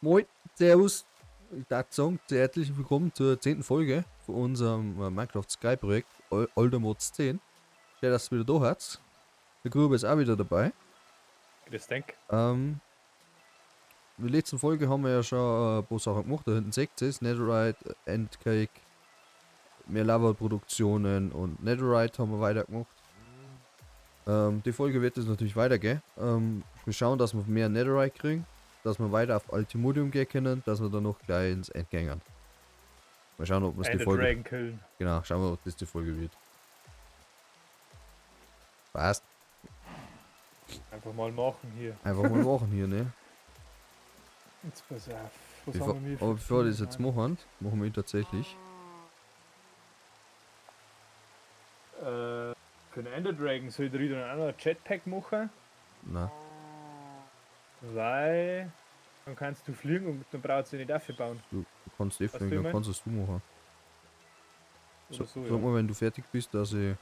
Moin, Servus, ich darf sagen, sehr herzlich willkommen zur 10. Folge von unserem Minecraft Sky Projekt Older Mods 10. Schön, dass du wieder da hast. Der Gruber ist auch wieder dabei. Grüß dich. In der letzten Folge haben wir ja schon ein paar Sachen gemacht. Da hinten seht ihr es: Netherite, Endcake, mehr Lava-Produktionen und Netherite haben wir weitergemacht. Die Folge wird es natürlich weitergehen. Wir schauen, dass wir mehr Netherite kriegen, dass wir weiter auf Allthemodium gehen können, dass wir dann noch gleich ins End gehen. Mal schauen, ob wir es die Ender Folge. Dragon killen. Genau, schauen wir, ob das die Folge wird. Passt. Einfach mal machen hier. Einfach mal machen hier, ne? Jetzt pass auf. Was Bevor, haben wir aber für bevor wir das jetzt Nein. machen, machen wir tatsächlich. Für den Ender Dragon soll ich wieder einen anderen Jetpack machen? Na. Weil dann kannst du fliegen und dann brauchst du nicht dafür bauen. Du kannst eh Weißt du, fliegen, wie dann ich mein? kannst es du machen. Oder So, so, sag ja. mal, wenn du fertig bist, dass ich.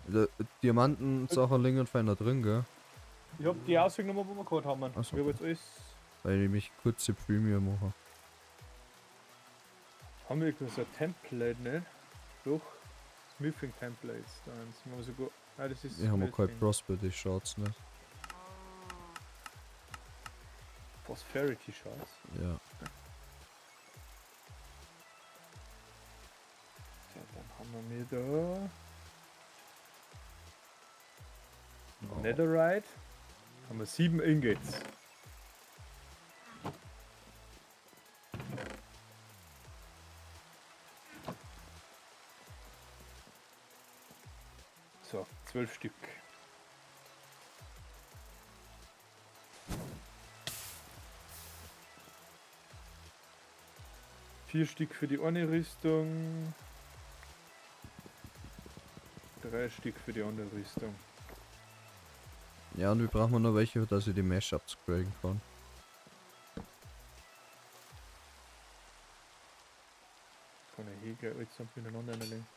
Der Diamanten-Sachen liegen und feiner drin, gell? Ich hab die ausgenommen, wo wir gehabt haben. Ach so, Ich hab okay. jetzt alles. Weil ich mich kurze Premiere mache. Haben wir irgendwo so ein Template, ne? Doch. Smithing Templates. Da sind wir sogar. Nein, das ist Ich habe kein Smithing. Prosperity Shards, ne? Prosperity Shards. Ja. So, dann haben wir da. Oh. Netherite. Haben wir 7 Ingots. So, 12 Stück. 4 Stück für die eine Rüstung. 3 Stück für die andere Rüstung. Ja, und wir brauchen noch welche, dass ich die Mesh upgraden kann. Kann ich hier gleich alles zusammen miteinander reinlegen.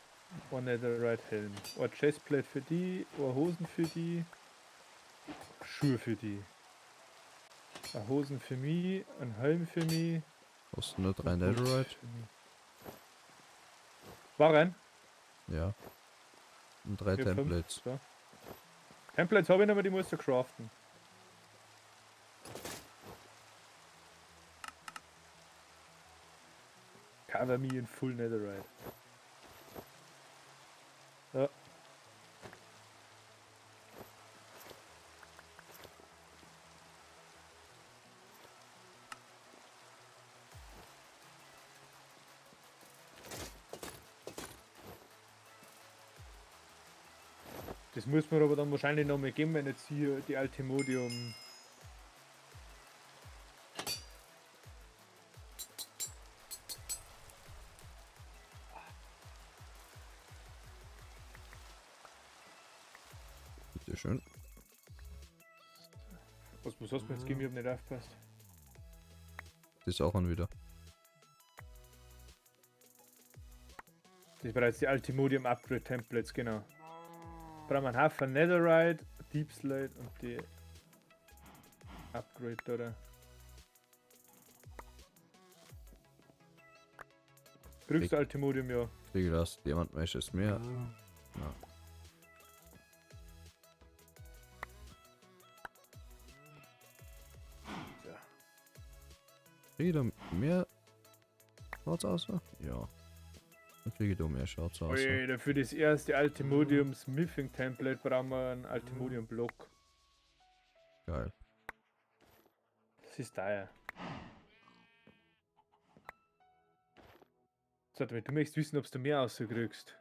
Ein Netherite Helm. Ein Chestplate für die, ein Hosen für die, Schuhe für die. Ein Hosen für mich, ein Helm für mich. Hast du nur 3 und Netherite? für mich. Waren? Ja. Und 3 Vier, fünf, Templates. So. Templates habe ich noch, aber die musst du craften. Cover me in full Netherite. Ja. Das muss man aber dann wahrscheinlich noch mal geben, wenn jetzt hier die Allthemodium. Bitte schön. Was hast du mir jetzt gegeben? Ich hab nicht aufgepasst. Das ist auch an wieder. Das war jetzt die Allthemodium Upgrade Templates, genau. Brauchen wir einen Haufen Netherite, Deep Slate und die Upgrade, oder? Kriegst du Allthemodium, ja. Kriege das, Diamant Mesh ist mehr. Ja. Ja. Kriege ich da mehr Schatz raus? Ja. Dann kriege ich da mehr Schatz raus. Alter, für das erste Allthemodium Smithing Template brauchen wir einen Allthemodium Block. Geil. Das ist teuer. So, du möchtest wissen, ob du mehr rauskriegst.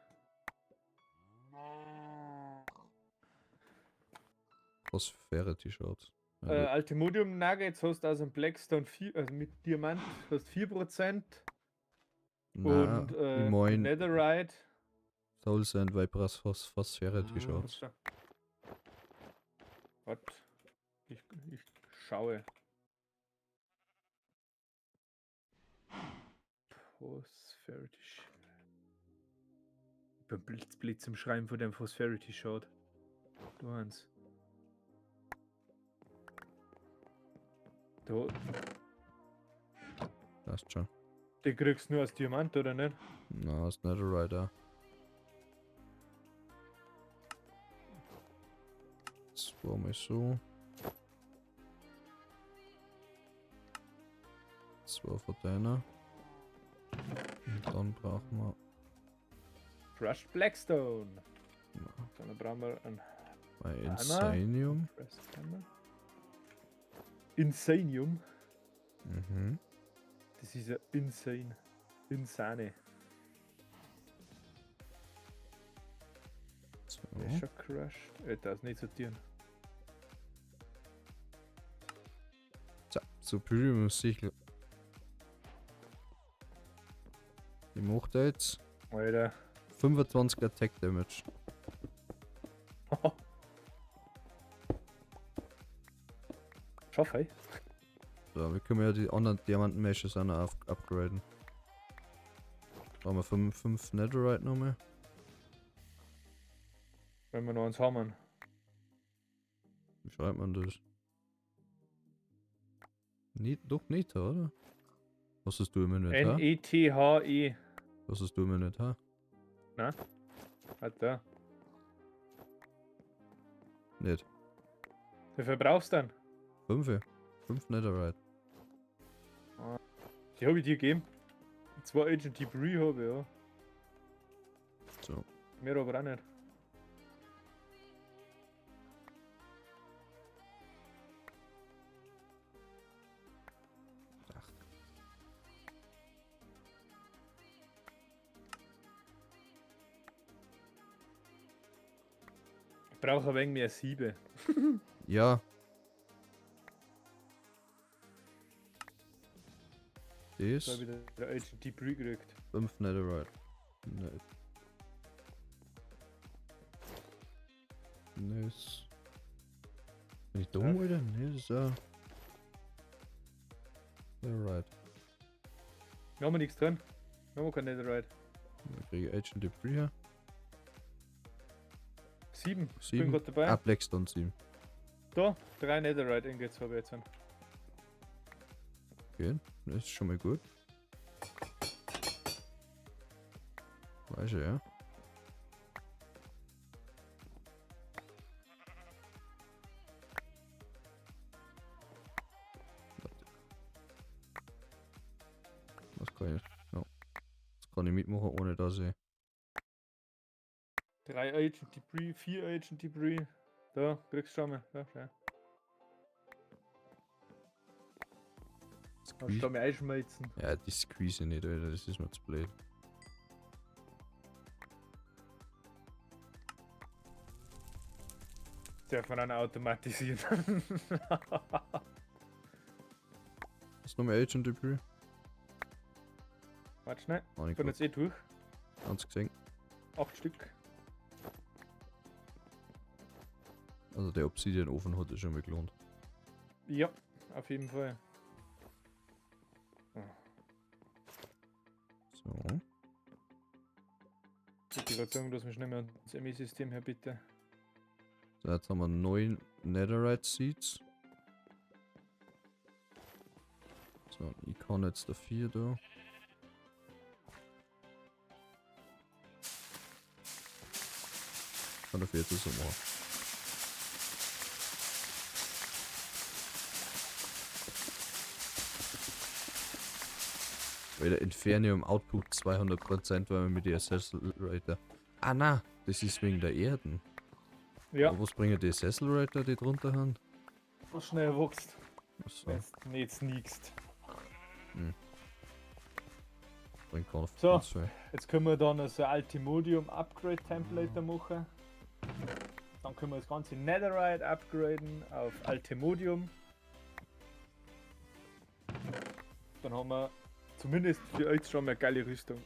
Prosperity Shards. Ja, Allthemodium Nuggets hast du aus dem Blackstone 4, also mit Diamant hast 4%. Nein, und, ich mein Netherite. Soul Sand, weil Prosperity Shards. Warte. Ich schaue. Prosperity Shard. Ich bin Blitz im Schreiben von dem Prosperity Shard. Du eins. Da, Passt schon. die kriegst du nur als Diamant, oder nicht? Na, ist Netherite auch. Zweimal so. Zwei von deiner. Und dann brauchen wir. Crushed Blackstone. Na, Dann brauchen wir ein bei Hammer. Insanium. Pressed Hammer. Insanium. Mhm. Das ist ja insane. Insane. So. Der ist schon crushed. Das ist nicht sortieren. So, Supreme Sichel. Die macht er jetzt Alter. 25 Attack Damage. Schaff, hey. So, wir können ja die anderen Diamanten-Meshes auch noch upgraden. Brauchen wir 5 Netherite nochmal. Wenn wir noch eins haben. Wie schreibt man das? Nie, doch nicht, oder? Was hast du im Inventar? N-E-T-H-E. Was hast du im Inventar? Hat da. Nicht. Wie viel brauchst du denn? 5. 5 Netherite. Die habe ich dir gegeben. Zwei Agent Debris habe ich, ja. So. Mehr aber auch nicht. Ach. Ich brauche ein wenig mehr Siebe. Ja. Das. Da habe ich wieder Agent Debris gekriegt. 5 Netherite. Ne. Nice. Bin ich dumm, Ja. Alter? Ne, das ist ja. Netherite. Wir haben nichts drin. Wir haben kein Netherite. Dann kriege ich Agent Debris her. 7. Bin 7. gerade dabei. Ah, Blackstone 7. Da, 3 Netherite Ingots habe ich jetzt. Okay, das ist schon mal gut. Weiß ich, ja. Warte. Was kann ich? Ja. Das kann ich mitmachen, ohne dass ich. 3 Agent Debris, 4 Agent Debris. Da, kriegst du schon mal. Da, schau. Kannst du da mal einschmelzen. Ja, die squeeze ich nicht, Alter, das ist mir zu blöd. Darf man dann automatisieren. Hast du noch mehr Agent Debris? Warte schnell. Ah, nicht Ich bin gut. jetzt eh durch. Ganz gesehen. 8 Stück. Also der Obsidian-Ofen hat sich schon mal gelohnt. Ja, auf jeden Fall. So. Ich würde sagen, dass wir schnell mal das ME-System her, bitte. So, jetzt haben wir 9 Netherite Seeds. So, ich kann jetzt da 4 da. Kann dafür jetzt so machen. Weil der Infernium Output 200%, weil wir mit der Accelerator. Ah na, das ist wegen der Erden. Ja, Aber was bringen die Accelerator, die drunter haben? was schnell wächst. Achso, Wenn du nicht sneakst. bringt gar So. ganz viel. Jetzt können wir dann so ein Ultimodium Upgrade Template machen. Dann können wir das ganze Netherite upgraden auf Ultimodium. Dann haben wir zumindest für euch schon mal eine geile Rüstung.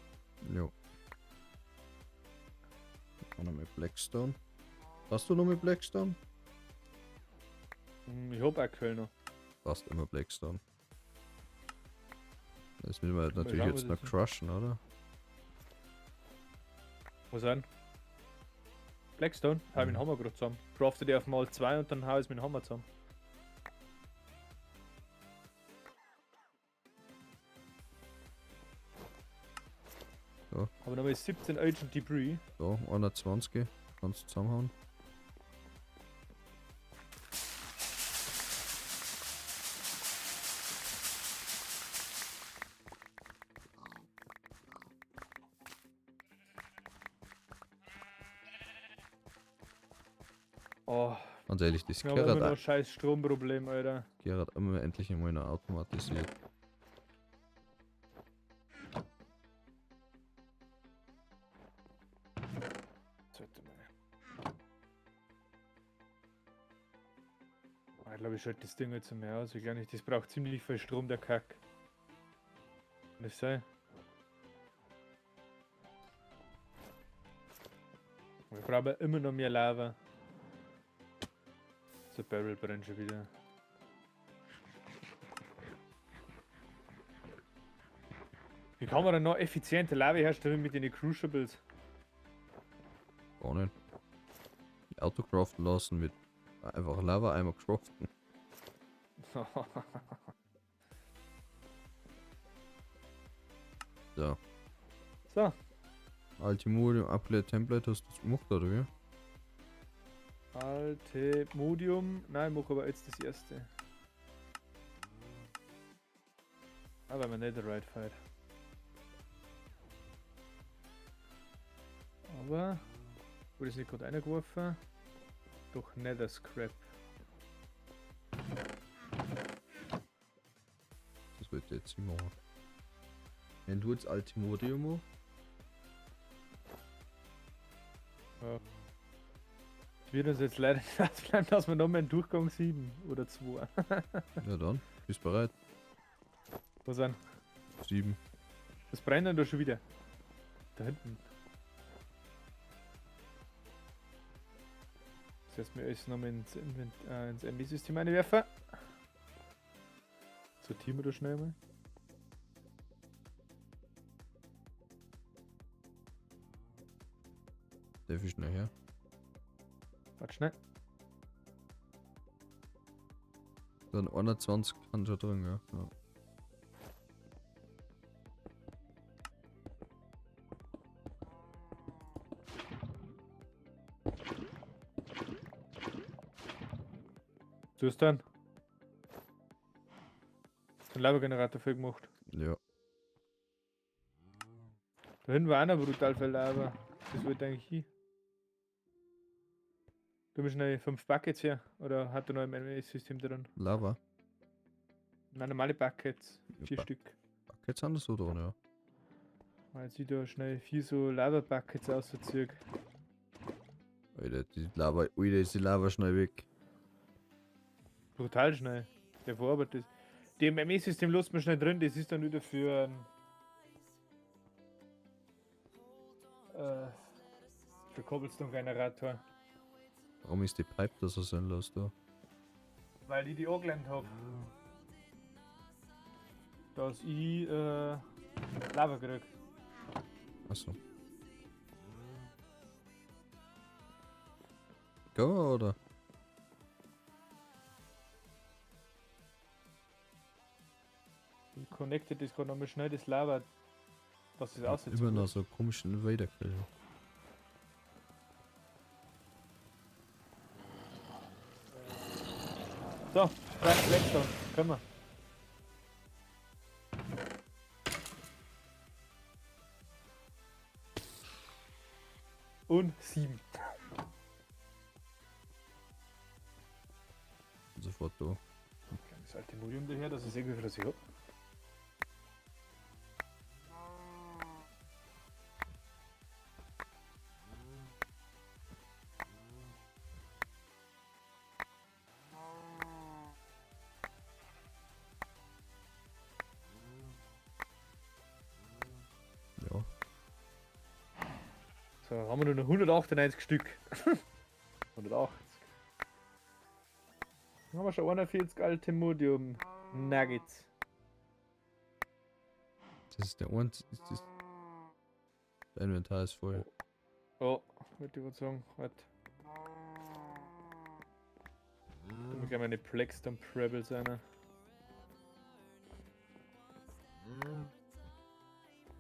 Jo. Dann noch mit Blackstone. Hast du noch mit Blackstone? Ich hab aktuell noch. Passt immer Blackstone. Das müssen wir natürlich schauen, jetzt was noch das ist. crushen, oder? Was an? Blackstone? Hau ich Mhm. mit dem Hammer gerade zusammen. Crafte die auf mal 2 und dann hau ich es mit dem Hammer zusammen. Ja. Aber nochmal 17 Ancient Debris. Da, 120. Kannst du zusammenhauen. Oh, Ganz ehrlich, das wir haben immer gehört, noch scheiß Stromproblem, Alter. gehört immer endlich einmal noch automatisiert. Sollte mal. Ah, ich glaube, ich schalte das Ding jetzt mehr aus. Ich glaube nicht, das braucht ziemlich viel Strom, der Kack. Kann das sein? Wir brauchen immer noch mehr Lava. So, Barrel brennt schon wieder. Wie kann man denn noch effiziente Lava herstellen mit den Crucibles? Gar nicht. Auto craften lassen mit einfach Lava einmal craften. So. So, Altimodium Upgrade Template hast du das gemacht, oder wie? Altemodium. Nein, ich mache aber jetzt das erste. Aber man Netherite fight. Aber wurde es nicht gerade eingeworfen? Doch Nether Scrap. Das wollte ich jetzt nicht machen. Wenn du jetzt Altimodium Ja. Wird uns jetzt leider nicht ausbleiben, dass wir nochmal einen Durchgang 7 oder 2. Ja dann, bist bereit. Was an? 7. Was brennt denn da schon wieder? Da hinten. Das heißt, mir alles nochmal ins, ins MB-System einwerfen. Sortieren wir da schnell mal. Darf ich schnell her? Warte schnell. Dann 21 kann schon drin, ja. Ja. Du hast dann. Den Lava-Generator voll gemacht. Ja. Da hinten war auch noch brutal viel Lava. Das wollte eigentlich hin. Du bist schnell 5 Buckets her. Oder hat er noch im ME-System drin? Lava. Nein, normale Buckets. Ja, 4 Stück. Buckets sind das so drin, ja. Jetzt ich da schnell 4 so Lava-Buckets ausziehe. Alter, die Lava, Alter, ist die Lava schnell weg. Brutal schnell. Der verarbeitet das. Die im ME-System lässt man schnell drin, das ist dann wieder für ein, für Cobblestone-Generator. Warum ist die Pipe da so sinnlos da? Weil ich die angelernt hab. Dass ich Lava krieg. Achso. Go, oder? Ich connected das gerade nochmal schnell, das Lava, dass das aussieht. Immer noch so komischen Invader. So, Blackstone, können wir. Und 7. Sofort da. Kleines Altimodium daher, dass ich irgendwie was ich hab. Ja. So, haben wir nur noch 198 Stück. 180. Dann haben wir schon 41 Altimodium Nuggets. Das ist der einzige. Das der Inventar ist voll. Oh, wollte ich gerade sagen. Warte. Da muss gleich meine Blackstone Pebbles einer.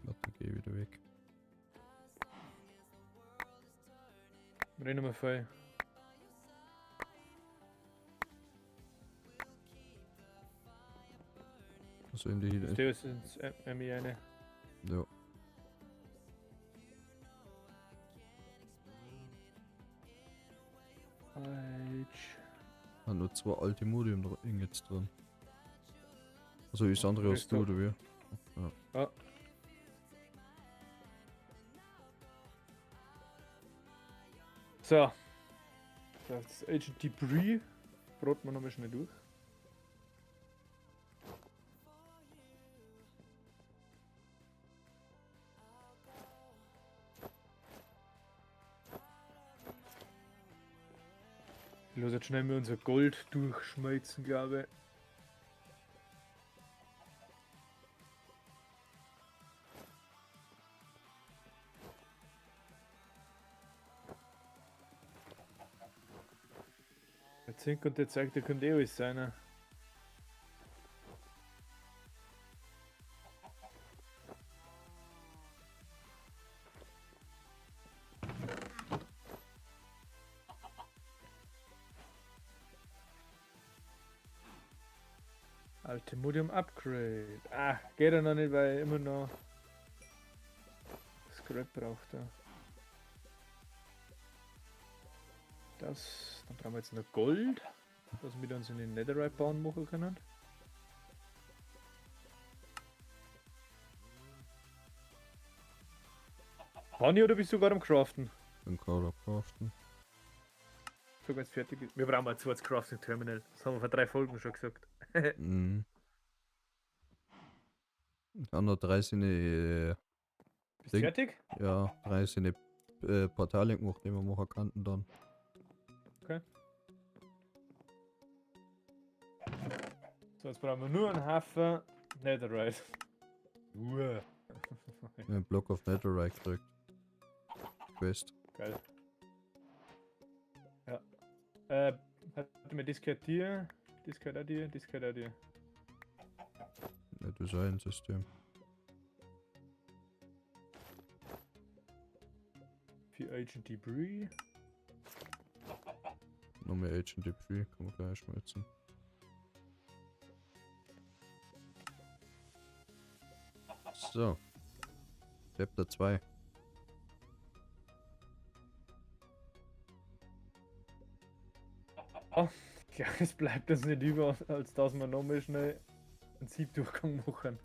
Warte, geh ich wieder weg. Rennen wir voll. Also in die Der ist ins MI eine. Ja. Falsch. Hat nur zwei alte Modium jetzt drin. Also ist andere als du, oder wie? Ja. Ja. So. Das Agent Debris braten wir nochmal schnell durch. Ich lass jetzt schnell mal unser Gold durchschmelzen, glaube ich. Der Zink und der Zeug, der kommt eh alles sein. Ne? Altimodium Upgrade. Ah, geht ja noch nicht, weil immer noch Scrap braucht er. Das, dann brauchen wir jetzt noch Gold, dass wir uns in den Netherite bauen machen können. Hanni, oder bist du gerade am Craften? Bin gerade am Craften. So, wenn es fertig ist. Wir brauchen ein zweites Crafting Terminal. Das haben wir vor 3 Folgen schon gesagt. Mhm. Ich habe noch 3 Sinne. Bist du fertig? Ja, 3 Sinne Portale gemacht, die wir machen könnten dann. Okay. So, jetzt brauchen wir nur einen Haufen Netherite. Nur. Einen Block of Netherite gekriegt. Quest. Geil. Ja. Warte mal, das gehört dir, das gehört auch dir, das gehört auch dir. Ja, das ist ein System. Für Agent Debris. Noch mehr Agent Debris, kann man gleich schmelzen. So. Chapter 2. Oh, ja, es bleibt uns nicht über, als dass wir nochmal schnell einen Siebdurchgang machen.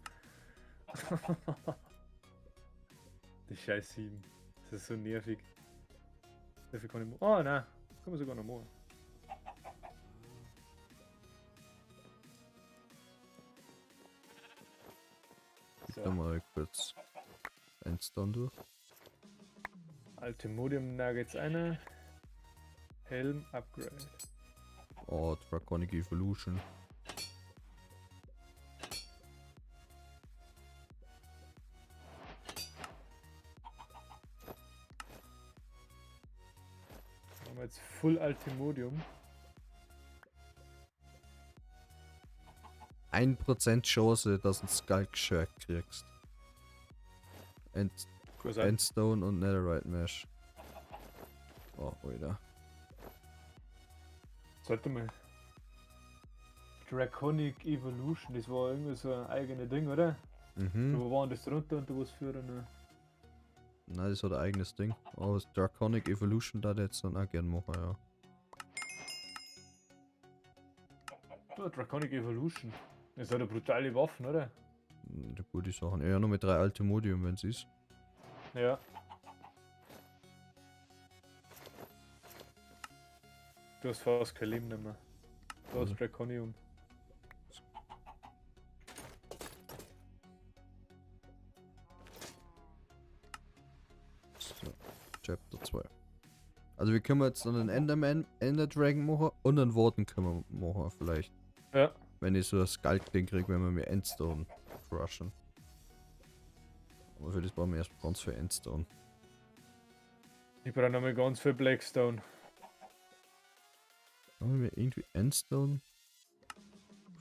Die scheiß 7. Das ist so nervig. Dafür kann ich. Oh nein, kann man sogar noch machen. So. Da mal kurz eins dann durch. Altimodium Nuggets eine. Helm Upgrade. Oh, Draconic Evolution. Haben wir jetzt Full Altimodium. 1% Chance, dass du ein Sculk Shirt kriegst. Endstone und Netherite Mesh. Oh, wieder. Sollte mal. Draconic Evolution, das war irgendwie so ein eigenes Ding, oder? Mhm. Wo waren das drunter und du was für eine? Nein, das hat ein eigenes Ding. Aber das Draconic Evolution da jetzt dann auch gern machen, ja. Oh, Draconic Evolution. Das hat eine brutale Waffen, oder? Ja, gute Sachen. Ja, nur mit 3 Altimodium, wenn es ist. Ja. Du hast fast kein Leben mehr. Du hast Draconium. So, Chapter 2. Also wir können jetzt dann einen Enderman, Ender Dragon machen und einen Warden können wir machen vielleicht. Ja. Wenn ich so ein Sculk-Ding kriege, wenn wir mir Endstone crushen. Aber für das brauchen wir erst ganz viel Endstone. Ich brauche nochmal ganz viel Blackstone. Haben wir irgendwie Endstone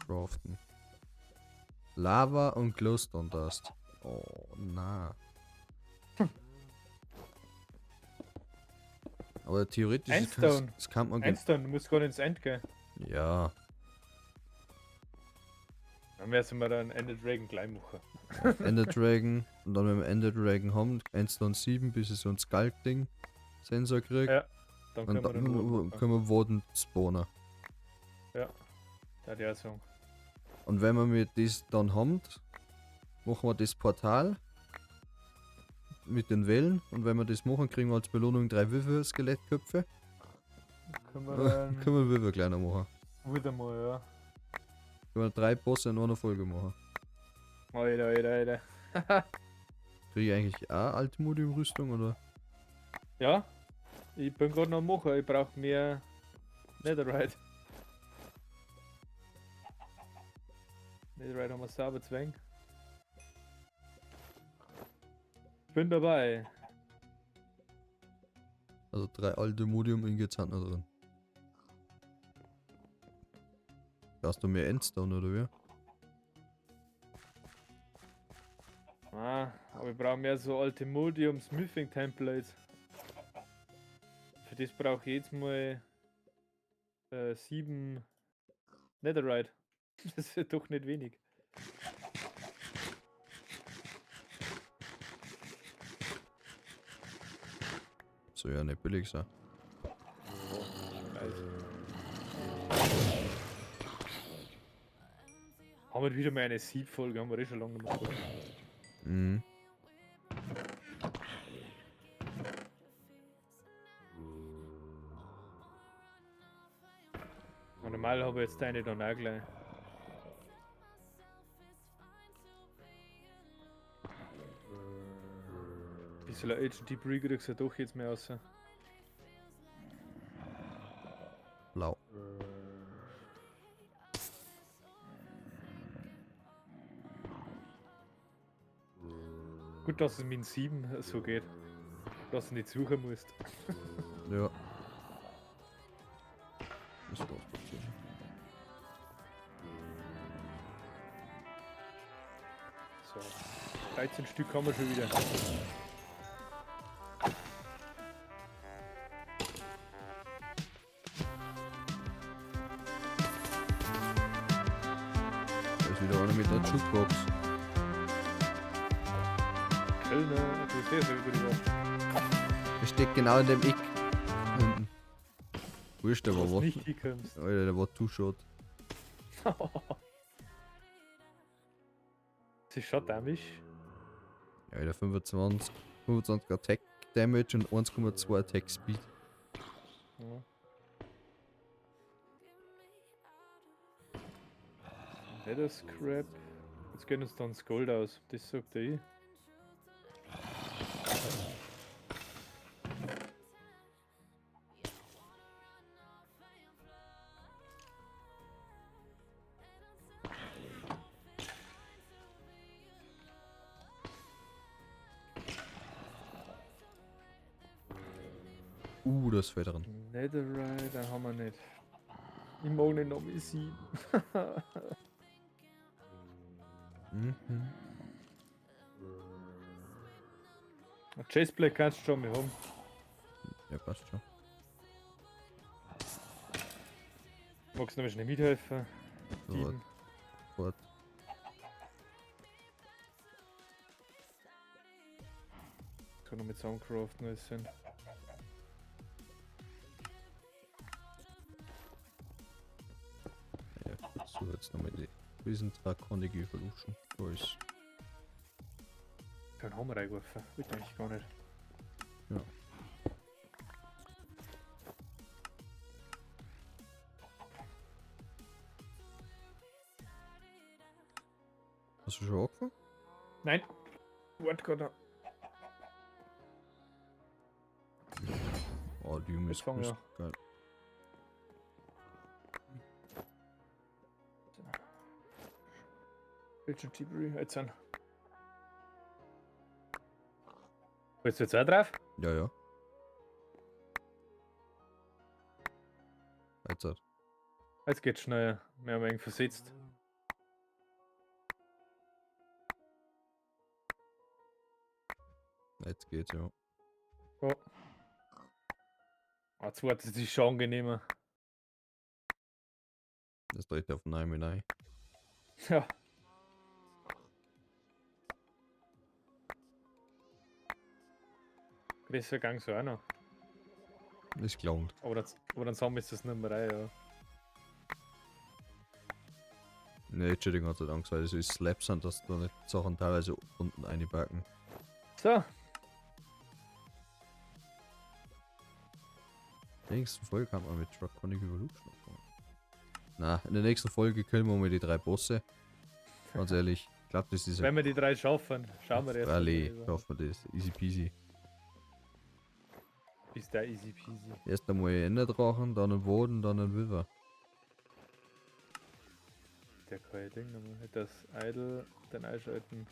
craften? Lava und Glowstone Dust. Oh, na. Aber theoretisch ist Endstone. das kann man. Endstone, du musst gar nicht ins End gehen. Ja. Dann müssen wir dann Ender Dragon gleich machen. Ender Dragon. Und dann, wenn wir Ender Dragon haben, Endstone 7, bis ich so ein Sculk-Ding Sensor krieg. Ja, dann und können wir dann den Warden machen. können wir Warden spawnen. Ja, da ich auch sagen. Und wenn wir mit das dann haben, machen wir das Portal mit den Wellen. Und wenn wir das machen, kriegen wir als Belohnung 3 Würfel-Skelettköpfe. Können wir dann Können wir Würfel kleiner machen. wieder mal, ja. Können wir 3 Bosse in einer Folge machen. Alter, alter, alter. Kriege ich eigentlich auch Allthemodium-Rüstung oder? Ja, ich bin gerade noch am machen, ich brauche mehr Netherite. Netherite haben wir sauber zwängen. Bin dabei. Also 3 Allthemodium Ingots sind noch drin. Brauchst du mehr Endstone oder wie? Ah, aber ich brauche mehr so Allthemodium Smithing Templates. Für das brauche ich jetzt mal 7 Netherite. Das ist ja doch nicht wenig. Soll ja nicht billig sein. Weiß. Haben wir wieder mal eine Seed-Folge, haben wir eh schon lange nicht mehr gemacht. Mhm. Und normal habe ich jetzt deine dann auch gleich. Bisschen Agent Debris kriegst du ja doch jetzt mehr raus. Blau. Gut, dass es mit 7 so geht. Dass du nicht suchen musst. Ja. Das war's tatsächlich. So. 13 Stück haben wir schon wieder. Da ist wieder einer mit der Jukebox. Kölner, du bist sehr, sehr gut über. Er steht genau in dem Eck. Hinten. Wurscht, der war Dass du was. nicht hinkommst. Alter, der war too short. Das ist schon dämlich. Ja, der 25 Attack Damage und 1,2 Attack Speed. Ja. Nether Scrap. Jetzt gehen uns dann das Gold aus. Das sagt er ich. Das fällt dran. Netherite, da haben wir nicht. Ich mag nicht noch mehr 7. Mhm. Chestplate kannst du schon mal haben. Ja, passt schon. Magst du noch schnell mithelfen? So, wart. Kann noch mit Soundcraft noch sind. Ja, gut, so jetzt nochmal die Risen Draconic Evolution. Da ist. Kein Hammer reingeworfen. Wollte eigentlich gar nicht. Ja. Hast du schon angefangen? Nein. Warte gerade. Oh, die Junge ist Jetzt geil. Bildschirm Tibri, jetzt an. Willst du jetzt auch drauf? Ja, ja. Jetzt halt. Jetzt geht's schneller. Wir haben eng versetzt. Jetzt geht's, ja. Ja. Ah, zweites ist schon angenehmer. Das dritte auf 9 mit 9. Ja. Größer Gang so auch noch. Ist gelangt. Aber dann sammelst du das nicht mehr rein, ja. Ne, ich schon die ganze Zeit Angst, weil das so Slaps sind, dass da nicht Sachen teilweise unten einpacken. So, In der nächsten Folge kann man mit Draconic Evolution anfangen. Na, in der nächsten Folge killen wir mal die drei Bosse. Ganz ehrlich, ich glaube, das ist wenn wir die drei schaffen, schauen wir erst. Rallye, schaffen wir das. Easy peasy. Bis da easy peasy. Erst einmal Enderdrachen, dann ein Woden, dann ein Wither. Der kein Ding nochmal. Das Idle, dann einschalten.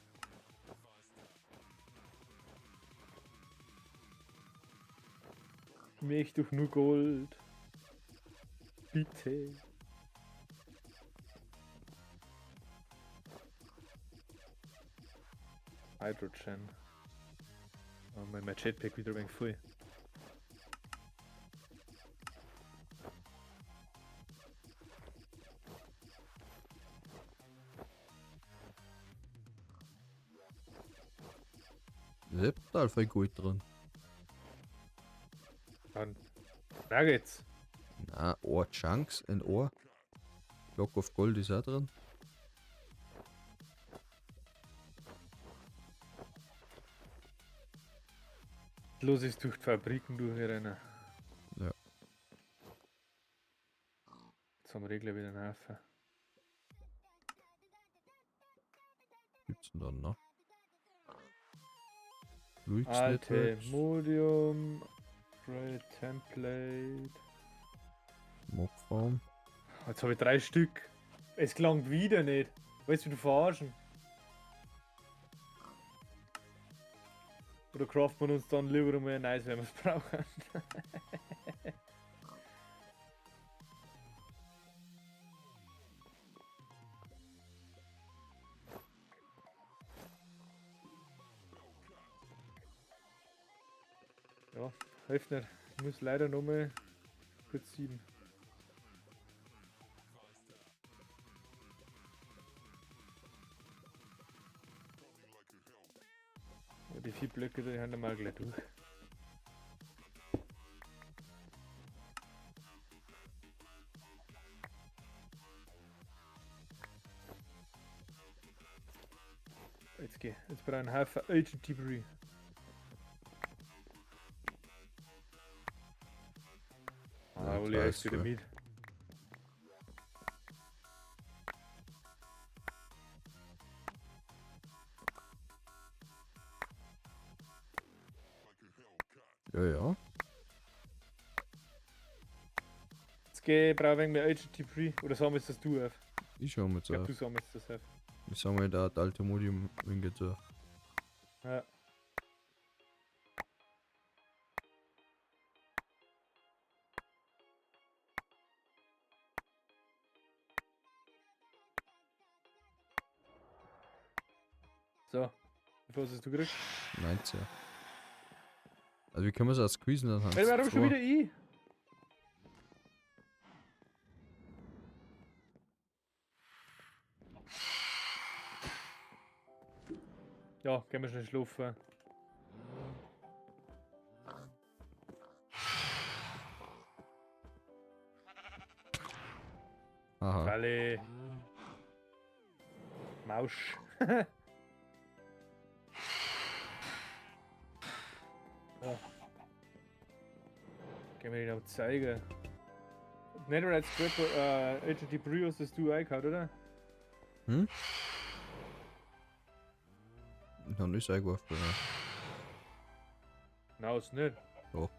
Mich doch nur Gold. Bitte. Hydrogen. Oh, mein Jetpack wieder ein wenig voll. Da ist total viel Gold drin. Dann. Nuggets. Na, Ohr Chunks in Ohr. Block of Gold ist auch drin. Los ist durch die Fabriken durchrennen. Ja. Zum Regler wieder einen Haufen. Gibt's denn dann noch? Luix Alte Networks, Modium, Great Template. Mob Farm. Jetzt habe ich 3 Stück. Es klang wieder nicht. Weißt du, du verarschen? Oder craften wir uns dann lieber mal ein neues, wenn wir es brauchen? Ja, hilft nicht. Ich muss leider nochmal kurz ziehen. Ja, die 4 Blöcke, die haben wir mal gleich durch. Jetzt geh. Jetzt brauche ich einen Haufen Agent Debris. Ah, Ja, Uli, klar, ist wieder ist mit. Ja, ja. Jetzt geh, brauche ich mehr Agent Debris. Oder sammelst das du auf? Ich schau mal Ich glaub, auf. du sammelst das auf. Ich sammle da das Altemodium Ingot auf. Ja. So, was hast du gekriegt? 19. Also wir können es auch squeezen, dann haben Hey, warum schon wieder ich? Ja, gehen wir schnell schlafen. Aha. Alle. Mausch. Ja. Gehen wir dir noch zeigen. Netherite Scrapper, Agent Debris hast das du eingehauen, oder? Hm? Ich hab nichts eingeworfen, ja. Nein, ist nicht. Doch.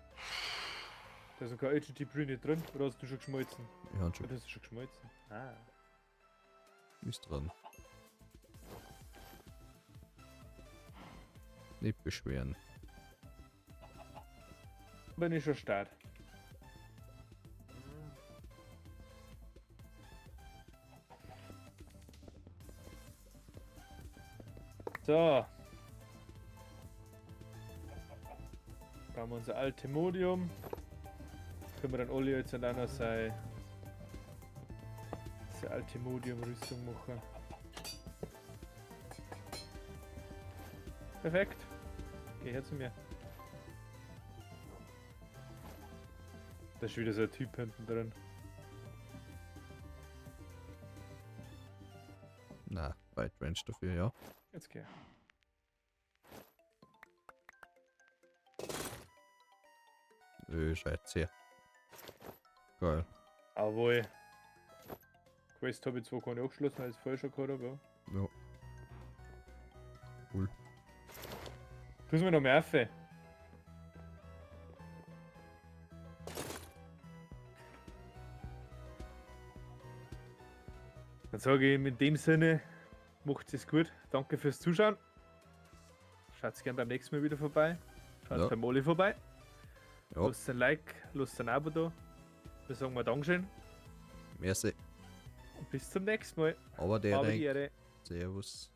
Da ist sogar Agent Debris nicht drin, oder hast du schon geschmolzen? Ich hab schon. Oder hast du schon geschmolzen? Ah. Ist dran. Nicht beschweren. Bin ich schon start. So. Da haben wir unser Altemodium. Können wir dann alle jetzt auch noch seine Allthemodium-Rüstung machen. Perfekt. Geh her zu mir. Da ist wieder so ein Typ hinten drin. Na, weit Range dafür, ja. Jetzt geh. Öh, Scheiße. Geil. Jawohl. Quest habe ich zwar keine abgeschlossen, als ich vorher schon gehabt habe, ja. Ja. Cool. Tu's mir noch mehr auf. Dann sage ich in dem Sinne, macht es gut. Danke fürs Zuschauen. Schaut gerne beim nächsten Mal wieder vorbei. Schaut Ja. beim Oli vorbei. Ja, Lasst ein Like, lasst ein Abo da. Wir sagen mal Dankeschön merci. und bis zum nächsten Mal. Aber der Habe die denkt. Ehre. Servus.